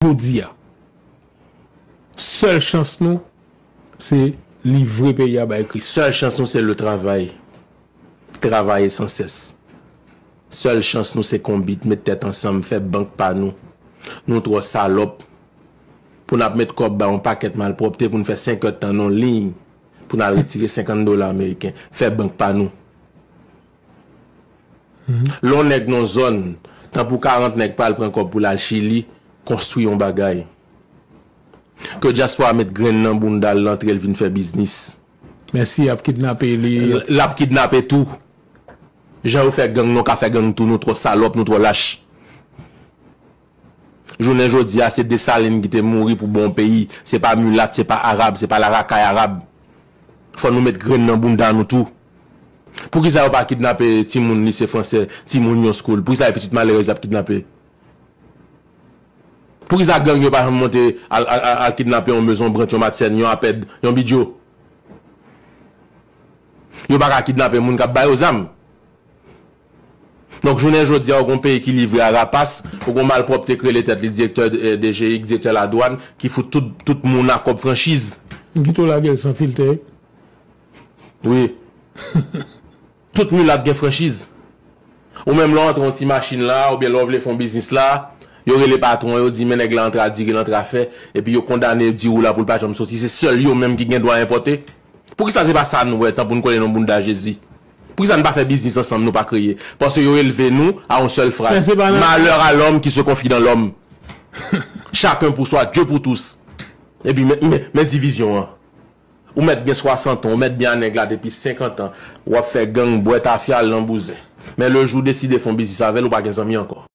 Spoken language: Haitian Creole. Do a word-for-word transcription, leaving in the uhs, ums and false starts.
jodi a. Sèl chans nou, se livre peyi a bay Kris. Sèl chans nou, se le travay. Travay san sès. Sèl chans nou, se konbit, met tèt ansanm, fè bank pa nou. Nou twò salòp pou n ap met kòb bay yon pakèt malpwòpte pou n fè senk èdtan nan yon liy pou n al retire senkant dola ameriken. Fè bank pa nou. Lè yon nèg nan zòn, tanpou karant nèg pral pran kòb pou l al Chili, konstwi yon bagay. Ke dyaspora met grenn nan bounda l, l antre, l vin fè biznis. Mèsi, y ap kidnape li. L ap kidnape tou. Jan yo fè gang, nou ka fè gang tou, nou twò salòp, nou twò lach. Jounen jodi a, se Desalin ki te mouri pou bon peyi. Se pa milat, se pa arab, se pa larakay arab. Fò nou met grenn nan bounda nou tou. Poukisa yo pa kidnape timoun lise fransè, timoun yon school? Poukisa e pitit malerèz y ap kidnape? Poukisa gang yo pa janm monte al, al, al, al kidnape yon mezon brant, yon matsèn, yon apèd, yon bidjo? Yo pa ka kidnape moun k ap ba yo zam. Donk, jounen jodi a, ou gon peyi ki livre a rapas, ou gon malpwòpte k rele tèt li direktè, eh, D G I, direktè ladwàn, ki fout tout, tout moun a kòb franchiz. Kite w lage l san filtè. Wi. Tout milat gen franchiz. Ou menm lè w antre yon ti machin la, oubyen lè w vle fè yon biznis la, yo rele patwon, yo di men nèg la antre a diri, l antre a fè, epi yo kondane, yo di ou la pou l pa janm soti. Se sèl yo menm ki gen dwa enpòte. Poukisa se pa sa nou wè, tan pou n kole nan bounda Jezi? Poukisa n pa fè biznis ansanm, nou pa kreye? Paske yo elve nou a yon sèl fraz. Malheur à l'homme qui se confie dans l'homme. Chacun pour soi, Dieu pour tous. Epi men, men, men divizyon an. Ou mèt gen swasant an, ou mèt byen a nèg la depi senkant an. W ap fè gang, bwè tafya, al nan bouzen. Men le jou w deside fè yon biznis avè l, ou pa gen zanmi ankò.